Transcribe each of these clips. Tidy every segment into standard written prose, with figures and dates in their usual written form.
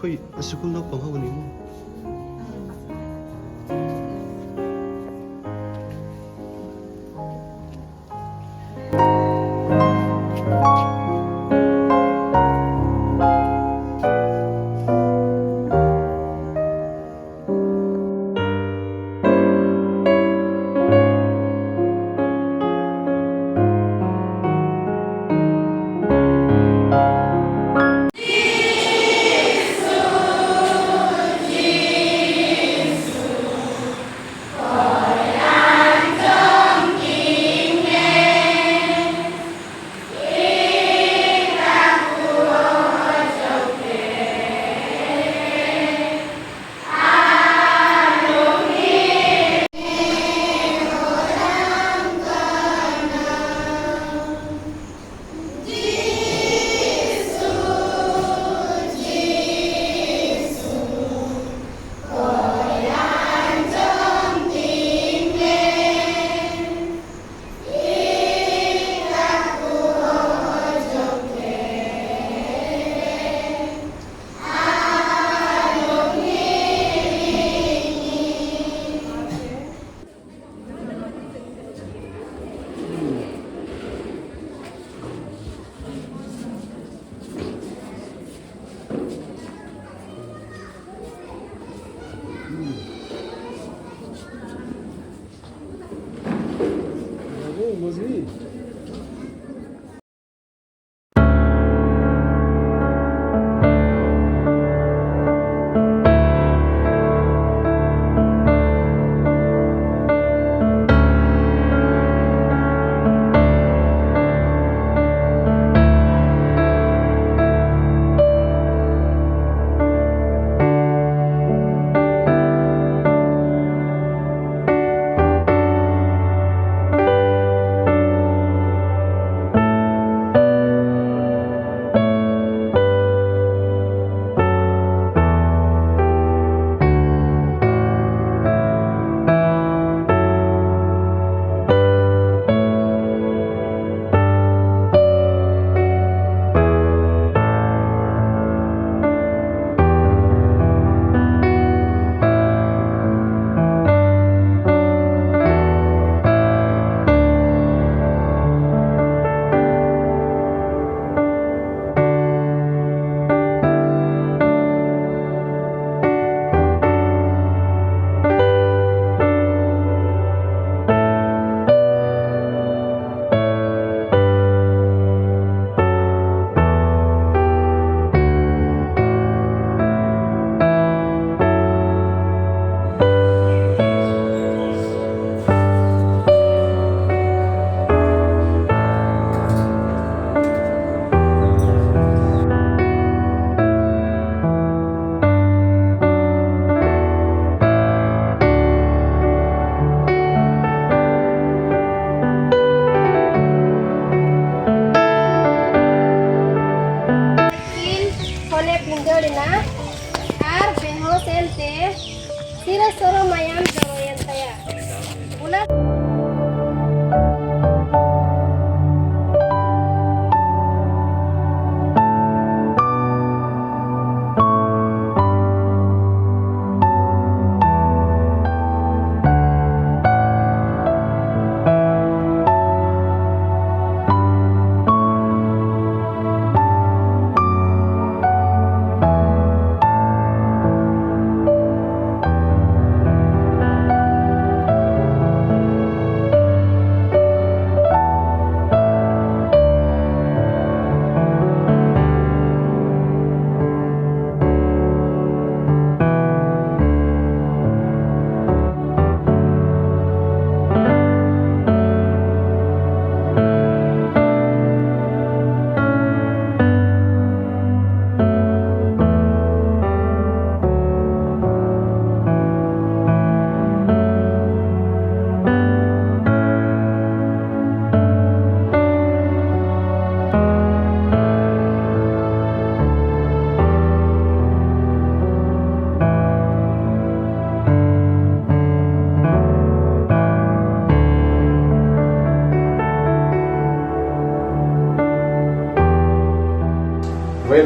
Khawi a sikul naupang ho a ni maw?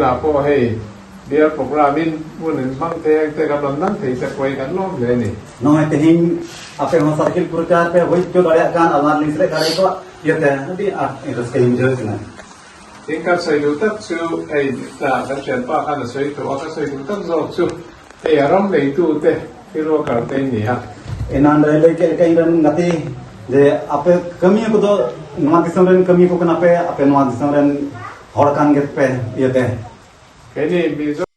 Tunah pawh hei bial programme in hun in hmang thei ang te kan rawn nang thei te pawh hi kan lawm hle a ni. Nongoi tehin ape hon sarkil purchar pe hoi cho dareyak kan almar ling sele dare ko iate adi art raska ing bujhau kena. Tin ka sawi duh tak chu hei tah kan thianpa khan a sawi tawh a, ka sawi duh tak zawk chu hei a ram neitu te field worker te in ni a. Enan rai lei ke ka ing ren ngati je ape kami ko do noa disom ren kami ko kana pe ape noa disom ren hor kan get pe iate. Keini Mizo.